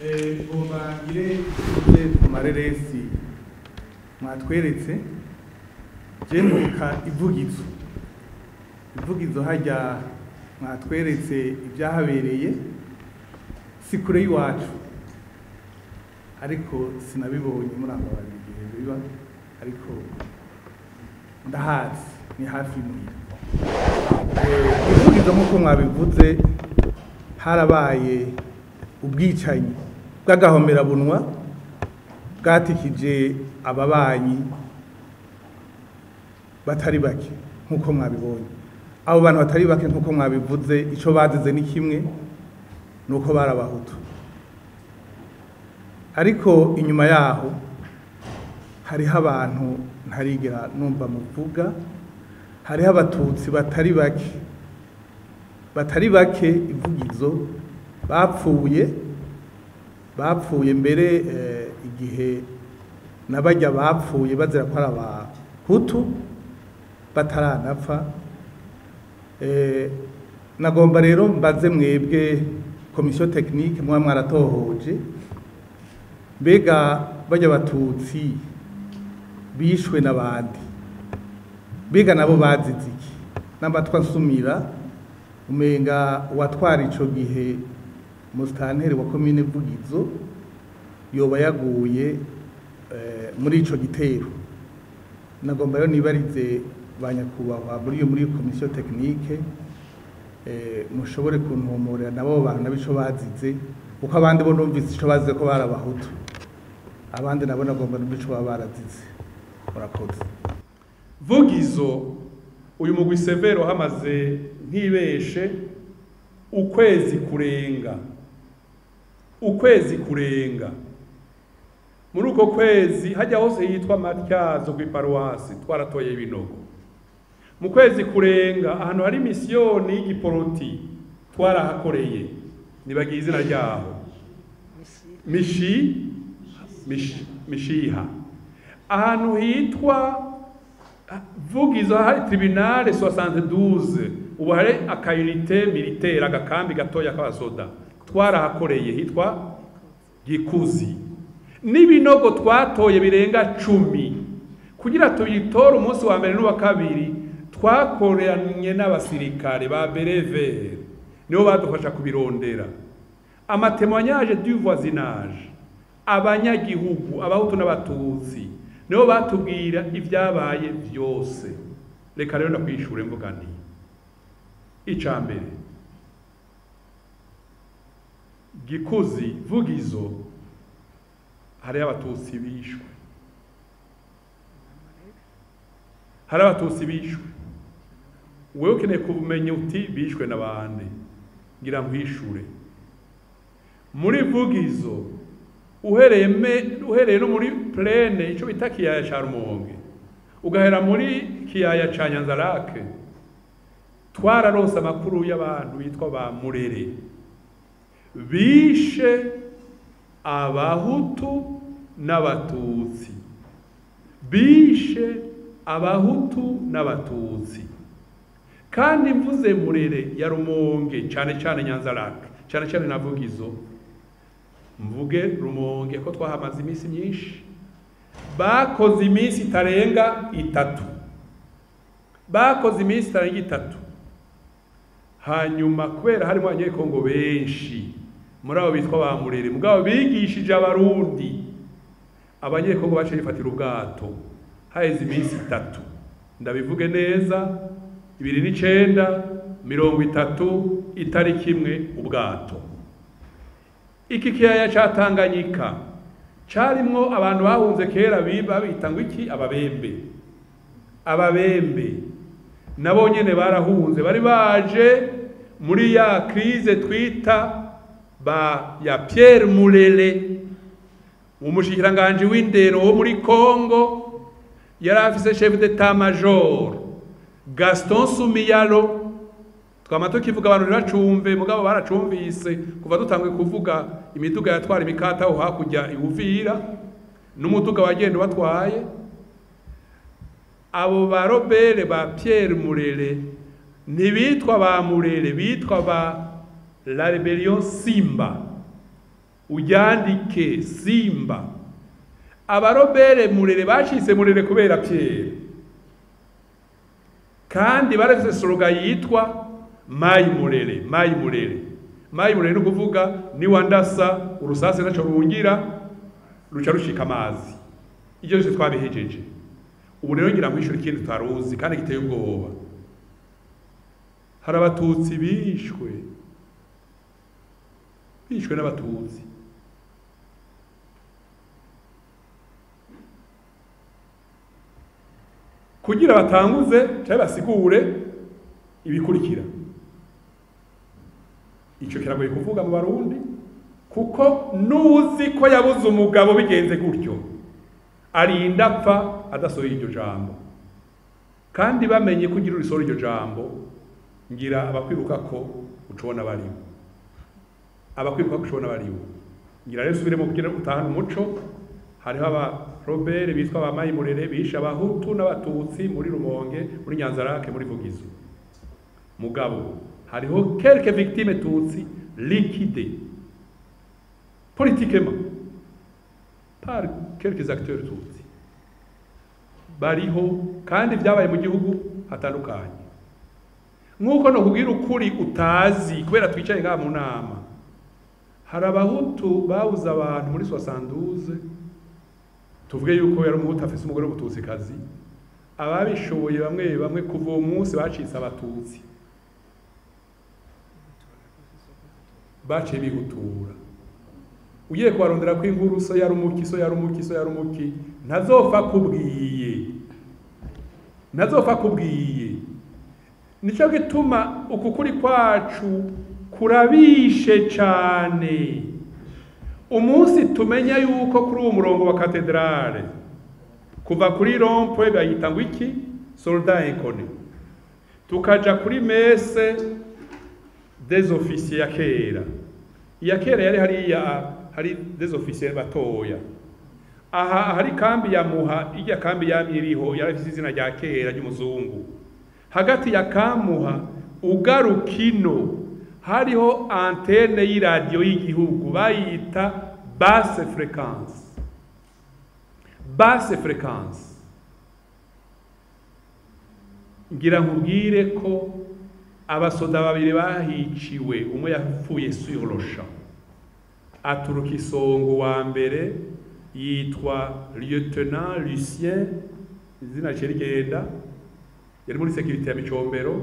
Ngomba ngire ku mareresi mwatweretse. Je mbuka ivugizo, ivugizo hajya mwatweretse ibyahabereye, si kure y'iwacu, ariko sinabibonye, murambabarira igihe biba, ariko ndahazi, ni hafi muhira. Ivugizo nk'uko mwabivuze, harabaye ubwicanyi bw'agahomerabunwa bwatikije ababanyi batari bake nk'uko mwabibonye. Abo bantu batari bake nk'uko mwabivuze, ico bazize ni kimwe, nuko barabahutu. Ariko inyuma yaho hariho abantu ntarigera numva muvuga, hariho abatutsi batari bake, batari bake ivugizo bapfuye, bapfuye mbere igihe nabajya bapfuye bazira ko ari abahutu bataranapfa. Nagomba rero mbaze mwebwe commission technique muba mwaratohoje, mbega bajya abatutsi bishwe n'abandi, mbega nabo bazize iki? N'abatwa nsumira umenga uwatwara ico gihe musitanteri wa komine Vugizo yoba yaguye muri ico gitero. Nagomba rero nibarize ba nyakubahwa muri commission technique, mushobore kuntumurira nabo bantu nabico bazize, kuko abandi bo numvise ico bazize ko barabahutu, abandi nabo nagomba numva ico baba barazize. Murakoze. Vugizo uyu mugwi Severo hamaze ntibeshe ukwezi kurenga, ukwezi kurenga. Muri uko kwezi hajya hose hitwa Matyazo ku iparuwasi twaratoye ibinogo. Mu kwezi kurenga ahantu hari misiyoni y'igiporoti twarahakoreye, nibagiye izina ryaho, Mishiha. Ahantu hitwa Vugizo hari tribunal 72, ubu hari akayunite militaire, agakambi gatoya k'abasoda, twarahakoreye hitwa Gikuzi. N'ibinogo twatoye birenga 10 kugira tuyitore umunsi wa mbere n'uwa kabiri, twakoranye n'abasirikare ba Berevere, nibo badufasha kubirondera. Amatémoignage du voisinage, abanyagihugu abahutu n'abatutsi nibo batubwira ibyabaye byose. Reka rero ndakwishure mvuga nti ica mbere Gikuzi Vugizo hari abatutsi bishwe, hari abatutsi bishwe. Wewe ukeneye kumenya uti bishwe n'abandi, ngira nkwishure. Muri Vugizo uhereye no muri plaine ico bita kiyaya ca Rumonge, ugahera muri kiyaya ca Nyanzarake, twararonse amakuru y'abantu bitwa ba Murere bishe abahutu n'abatutsi, bishe abahutu n'abatutsi. Kandi mvuze Murere ya Rumonge cyane cyane Nyanzarake, cyane cyane na Vugizo, mvuge Rumonge ko twahamaze iminsi myinshi, bakoze iminsi itarenga itatu, bakoze iminsi itarenga itatu. Hanyuma kubera harimo abanyekongo benshi muri abo bitwa ba Murere, mugabo bigishije abarundi, abanyekongo baciye bifatira ubwato haheze iminsi itatu, ndabivuge neza, 29 30 itariki imwe ubwato. Iki kiyaya ca Tanganyika carimwo abantu bahunze kera babita ngo iki, ababembe. Ababembe nabo nyene barahunze, bari baje muri ya crise twita ba ya Pierre Mulele, umushikiranganje w'indero wo muri Congo, yari afise chef d'état major Gaston Sumiyalo. Twama tukivuga abantu ntibacumve, mugabo baracumvise kuva dutanguye kuvuga imiduga yatwara imikata aho hakurya iwuvira n'umuduga wagenda batwaye. Abo ba Robert ba Pierre Murere ntibitwa ba Murere, bitwa ba la rébellion Simba. Ujyandike Simba. Abarobere Murere bacitse Murere kubera Pierre. Kandi barafise slogan yitwa Mayi Murere, Mayi Murere. Mayi Murere ni kuvuga ni wandasa urusase naco rungira ruca rushika amazi. Ivyo byose twabihejeje. Ubu rero ngira kwishura ikindi tutaruzi kandi giteye ubwoba. Hari abatutsi bishwe. Bishwe n'abatutsi. Kugira batanguze cyangwa basigure ibikurikira. Ico kiragoye kuvuga mu Barundi kuko nuzi ko yabuze umugabo bigenze gutyo arinda apfa adasohoye iryo jambo. Kandi bamenye kugira urisoro iryo jambo ngira abakwiruka ko ucubona bariwe. Abakwiruka ko ucubona bariwe. Ngira rero subiremo kugira utahana umuco. Hariho aba Robert bitwa ba Mayi Murere bishe abahutu n'abatutsi muri Rumonge, muri Nyanzarake, muri Vugizo. Mugabo hariho quelques victimes tutsi liquidées politiquement par quelques acteurs tutsi. Bariho kandi byabaye mu gihugu hatandukanye. Nkuko no kugira ukuri utazi kubera twicaye ngaha mu nama. Hari abahutu babuze abantu muri 72. Tuvuge yuko yari umuhutu afise umugore w'umututsikazi, ababishoboye bamwe bamwe kuva uwo munsi bacitse abatutsi, baciye bihutura. Ugiye kubarondera ko inkuru so yari umuki, so yari umuki, so yari umuki, ntazopfa kubwiye, ntazopfa kubwiye. Nico gituma uku kuri kwacu kurabishe cane. Umunsi tumenya yuko kuri uwo murongo wa katedrale kuva kuri rond-point bayita ngo iki soldat inconnu, tukaja kuri messe des officiers ya kera. Ya kera yari hariya hari des officiers batoya. Aha hari kambi ya Muha, ijya kambi ya Miriho yarafise izina rya kera ry'umuzungu. Hagati ya Kamuha ugarukino hariho antenne y'iradio y'igihugu bayita basse fréquence. Basse fréquence. Ngira nkubwire ko abasoda babiri bahiciwe, umwe yapfuye sur le champ aturuka Isongo wa mbere yitwa Lieutenant Lucien, izina rye rigenda, yari muri sécurité ya Micombero.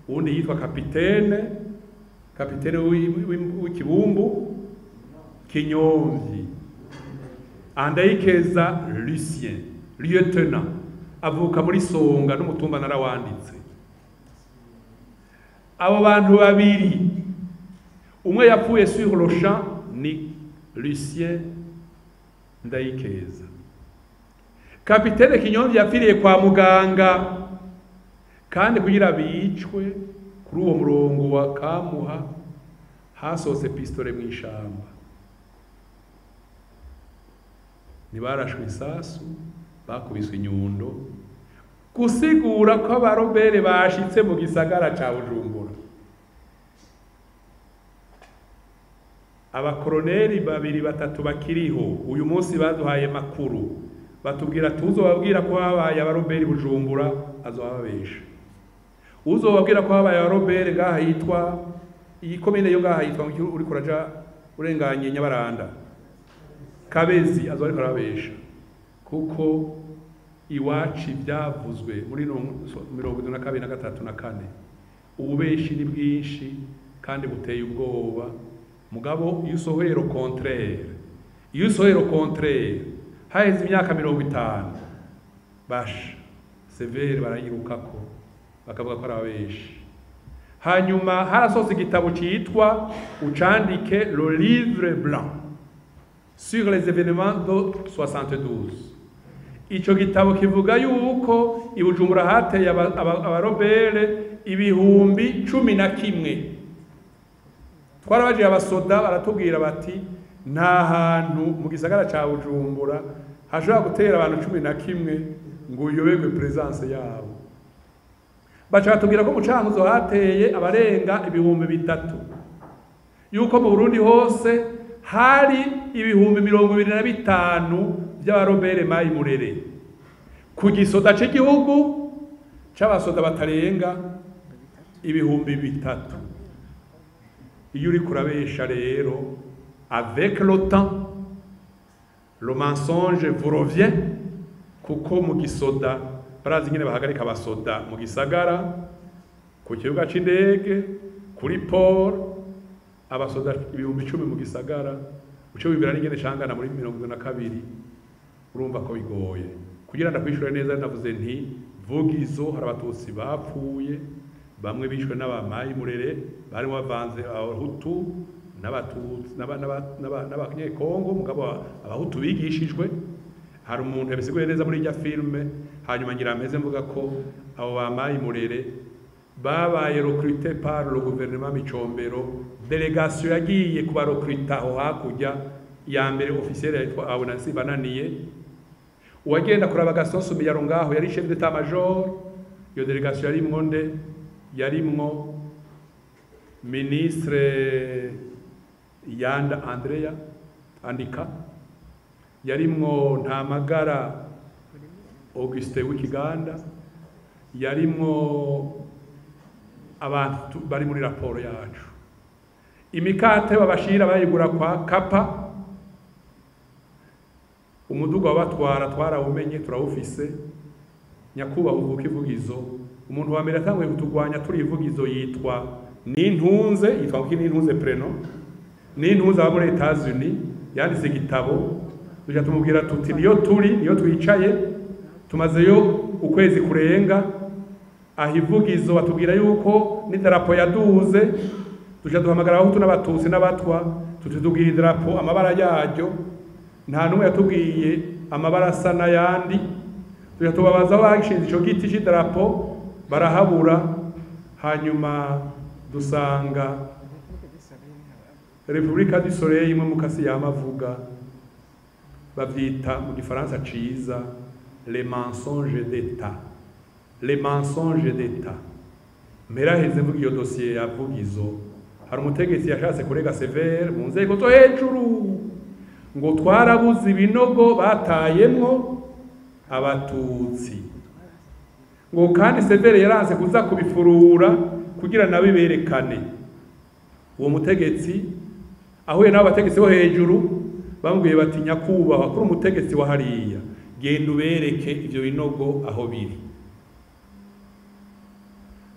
Uwundi yitwa capitaine w'ikibumbu Kinyomvyi. Andayikeza Lucien, lieutenant, avuka muri Songa n'umutumba narawanditse. Abo bantu babiri, umwe yapfuye sur le champ ni Lucien Ndayikeza. Capitaine Kinyomvyi yapfiriye kwa muganga, kandi kugira bicwe kuri uwo murongo wa Kamuha hasohotse pistole mu ishamba. Ntibarashwe isasu, bakubiswe inyundo. Gusigura ko abarobere bashitse mu gisagara ca Bujumbura. Abakoroneri babiri batatu bakiriho uyu munsi baduhaye makuru, batubwira tuzobabwira ko habaye abarobere Bujumbura azobabesha. Uzobabwira ko habaye abarobere ngaha yitwa iyi komine yo ngaha yitwa uri kuraja urenganye Nyabaranda Kabezi, azo ariko arabesha. Kuko iwacu byavuzwe muri 72 na 3 na 4, ububeshi ni bwinshi kandi buteye ubwoba. Mugabo iyo usohoye le contraire, iyo usohoye le contraire haheze imyaka 50 basha severe barayirukako bakavuga ko arabeshi. Hanyuma harasohotse igitabo cyitwa ucandike le livre blanc sur les événements de 72. Ico gitabo kivuga yuko i Bujumbura hateye abarobere 11,000. Twarabaje abasoda baratubwira bati nta hantu mu gisagara ca Bujumbura hashobora gutera abantu 11 ngo uyoberwe presence yabo. Baca batubwira ko mu Cankuzo hateye abarenga 3,000, yuko mu Burundi hose hari 25,000 by'abarobere Mayi Murere ku gisoda c'igihugu c'abasoda batarenga 3,000. Iyo uri kurabesha rero, avec le temps le mensonge vous revient, kuko mu gisoda barazi nyene bahagarika abasoda mu gisagara, ku kibuga c'indege, kuri port, abasoda 10,000 mu gisagara, uce wibwira n'ingene cangana muri 72. Urumva ko bigoye kugira ndakwishura neza. Ndavuze nti Vugizo hari abatutsi bapfuye, bamwe bishwe n'abamayi Murere barimo bavanze abahutu n'abatutsi n'abanyekongo, mugabo abahutu bigishijwe. Hari umuntu yabisiguye neza muri irya filme. Hanyuma ngira mpeze mvuga ko abo bamayi Murere babaye recruté par le gouvernement Micombero. Délégation yagiye kubarecruta aho hakurya ya mbere, officiel yitwa Abonasi Bananiye, uwagenda kuraba Gaston Sumiyaro ngaho yari chef d'état major. Iyo délégation yarimwo nde? Yarimwo ministre Yanda Andrea Andika, yarimwo Ntamagara Auguste w'Ikiganda, yarimwo abantu bari muri raporo yacu. Imikate babashira bayigura kwa Kapa. Umuduga wabatwara twarawumenye, turawufise. Nyakubahwa uvuka Ivugizo, umuntu wa mbere atanguye kutugwanya turi Ivugizo yitwa Nintunze, yitwa kuki Nintunze prénom, Nintunze aba muri Etats-Unis, yanditse igitabo. Tuja tumubwira tuti niyo turi, niyo twicaye, tumazeyo ukwezi kurenga aho Ivugizo, batubwira yuko n'idarapo yaduze. Tuja duhamagara abahutu n'abatutsi n'abatwa, tuti tubwira idarapo amabara yaryo. Nta n'umwe yatubwiye amabara asa n'ayandi. Tuja tubabaza aho bashinze ico giti c'idarapo, barahabura. Hanyuma dusanga Republika du Soleil imwe mu kasi yamavuga, bavyita mu gifaransa ciza les mensonges d'État, les mensonges d'État. Mperaheze mvuga iyo dosiye ya Vugizo, hari umutegetsi yashatse kurega CVR mu nzego zo hejuru ngo twarabuze ibinogo batayemwo abatutsi, ngo kandi CVR yaranse kuza kubifurura kugira nawe berekane. Uwo mutegetsi ahuye n'abo bategetsi bo hejuru, bamubwiye bati nyakubahwa, kuri umutegetsi wa hariya, genda ubereke ivyo binogo aho biri.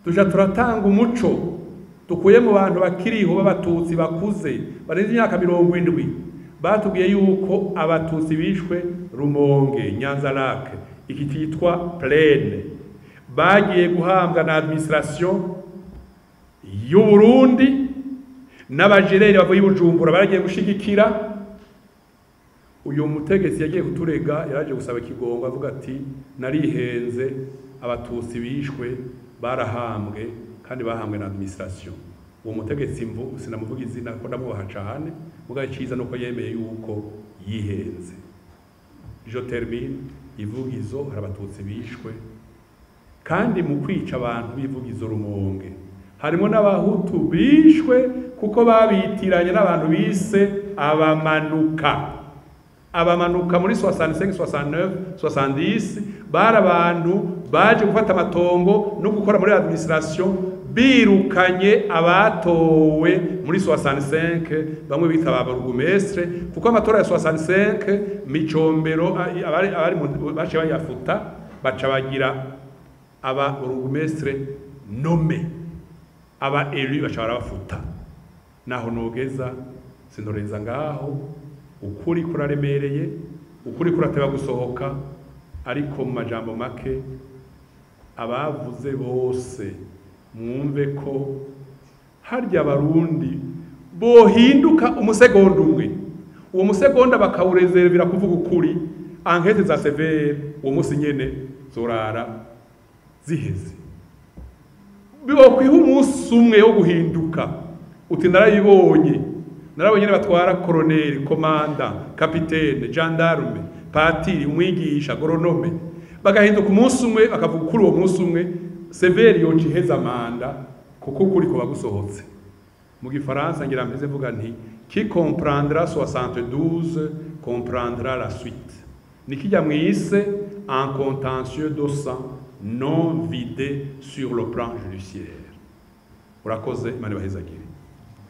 Tuja turatanga umuco dukuye mu bantu bakiriho b'abatutsi bakuze barenze imyaka 70, batubwiye yuko abatutsi bishwe Rumonge, Nyanza Lac, iki cyitwa Plaine, bagiye guhambwa na administration y'u Burundi n'abajereri bavuye i Bujumbura baragiye gushigikira. Uyu mutegetsi yagiye kuturega yaraje gusaba ikigongo, avuga ati narihenze, abatutsi bishwe barahambwe kandi bahambwe na administration. Uwo mutegetsi mvu sinamuvuga izina ko ndamwubaha cane, mugabo iciza nuko yemeye yuko yihenze. Je termine. Ivugizo hari abatutsi bishwe, kandi mu kwica abantu b'Ivugizo, Rumonge, harimo n'abahutu bishwe kuko babitiranye n'abantu bise abamanuka. Abamanuka muri 65, 69, 70 bari abantu baje gufata amatongo no gukora muri administration, birukanye abatowe muri 65, bamwe bita ba bourgmestre, kuko amatora ya 65 Micombero abari abari bace bayafuta, baca bagira aba bourgmestre nommé, aba élu baca barabafuta. Naho nogeza sinorenza ngaho. Ukuri kuraremereye, ukuri kurateba gusohoka, ariko mu majambo make, abavuze bose mwumve ko harya abarundi bohinduka umusegonda umwe, uwo musegonda bakawurezervira kuvuga ukuri, enquêtes za CVR uwo musi nyene zorara ziheze. Bokwiha umunsi umwe wo guhinduka, uti narayibonye, narabonye nyene batwara colonel, commandant, capitaine, gendarme, patiri, umwigisha, agronome, bagahinduka umunsi umwe bakavuga kuri uwo munsi umwe, CVR yoca iheza manda, kuko ukuri kuba gusohotse. Mu gifaransa ngira mpeze mvuga nti Qui comprendra 72 comprendra la suite. Nikijya mwise un contentieux de sang non vidé sur le plan judiciaire. Urakoze, Imana ibahezagire.